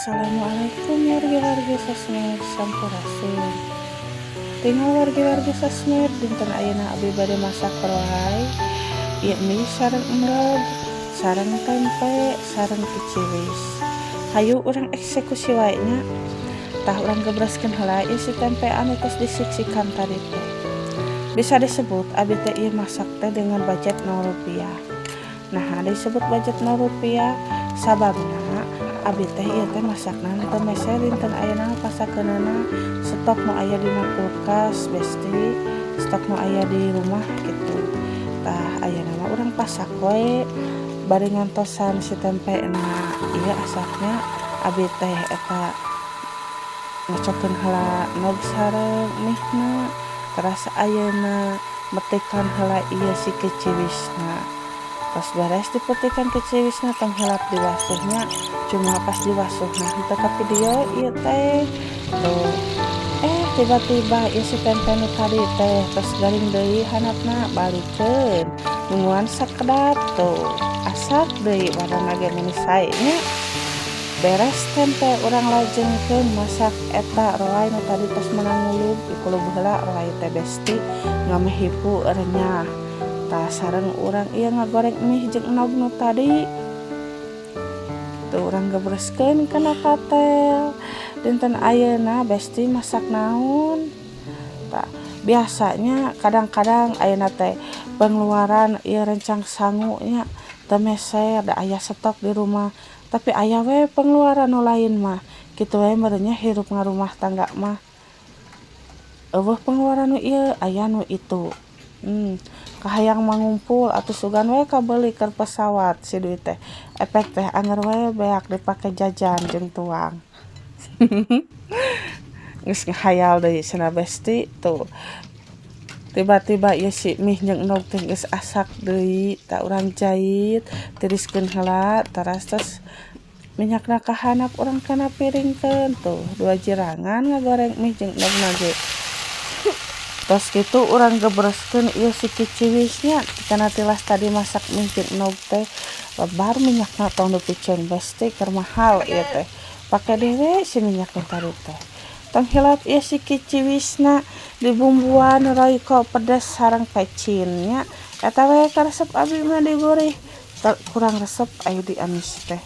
Assalamualaikum wargi-wargi sosmed, sampurasun. Tinggal wargi-wargi sosmed, dinten ayeuna abi bade masak roay ieu mie sareng endog, sareng tempe, sareng kiciwis. Hayu urang eksekusi wae nya. Tah, urang gebreskeun heula ieu si tempe anu tos disiksikan tadi teh. Bisa disebut abi teh ieu masak teh dengan budget 0 rupiah. Nah, disebut budget 0 rupiah sababna abi teh ieu teh masakna teu meser dinten ayeuna, pasakeunana stok nu aya dina kulkas, besti, stok nu aya di rumah gitu. Tah, ayeuna mah urang pasak we bari ngantosan si tempena ieu asaknya, abi teh eta ngocokkeun heula endog sareng mihna, teras ayeuna metikan heula ieu si kiciwisna. Tos beres dipetikan kiciwisna, tong hilap diwasuhnya, cuma pas diwasuhna henteu ka video ieu teh. Tuh, eh, tiba-tiba ieu si tempe nu tadi teh tos garing deui handapna. Balikeun, nungguan sakedap, tuh asak deui, warnana ge meni sae nya. Beres tempe, urang lajengkeun masak eta roay nu tadi tos meunang ngulub. Dikulub heula roay teh, besti, ngameh hipu renyah. Tah, sareng urang ieu ngagoreng mie jeung endog nu tadi tuh, urang gebreskeun kana katel. Dinten ayeuna, besti, masak naon? Tah, biasanya kadang-kadang ayeuna teh pengeluaran ieu rencang sangu nya teu meser da aya stok di rumah, tapi aya we pengeluaran nu lain mah. Kitu we meureun nya hirup ngarumah tangga mah, euweuh pengeluaran nu ieu aya nu itu. Kahayang mangumpul atuh, sugan we kabeuli keur pesawat si duit teh, efek teh anger we beak dipake jajan jeung tuang. Geus ngahayal deui cenah, besti. Tuh, tiba-tiba ieu si mie jeung endog teh geus asak deui. Tah, urang jait, tiriskeun heula, teras tos minyakna ka handap, urang kana piringkeun. Tuh, dua jirangan ngagoreng mie jeung endogna ge. Tos kitu urang gebreskeun ieu si kiciwisnya kana tilas tadi masak mie jeung endog teh lebar minyakna. Tong dipicen, besti, keur mahal ieu teh, pake deui si minyakna tadi teh. Tong hilap ieu si kiciwisna dibumbuan Royco pedes sareng pecin nya. Eta we karesep abi mah digurih, kurang resep aya di amis teh.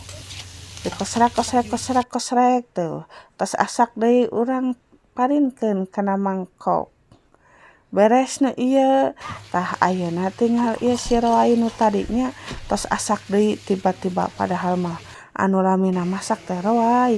Dikosrek kosrek kosrek kosrek, tuh tos asak deui, urang parinkeun kana mangkok. Beres nu ieu. Tah, ayeuna tinggal ieu si roay nu tadinya tos asak deui tiba-tiba, padahal mah anu lamina masak teh roay.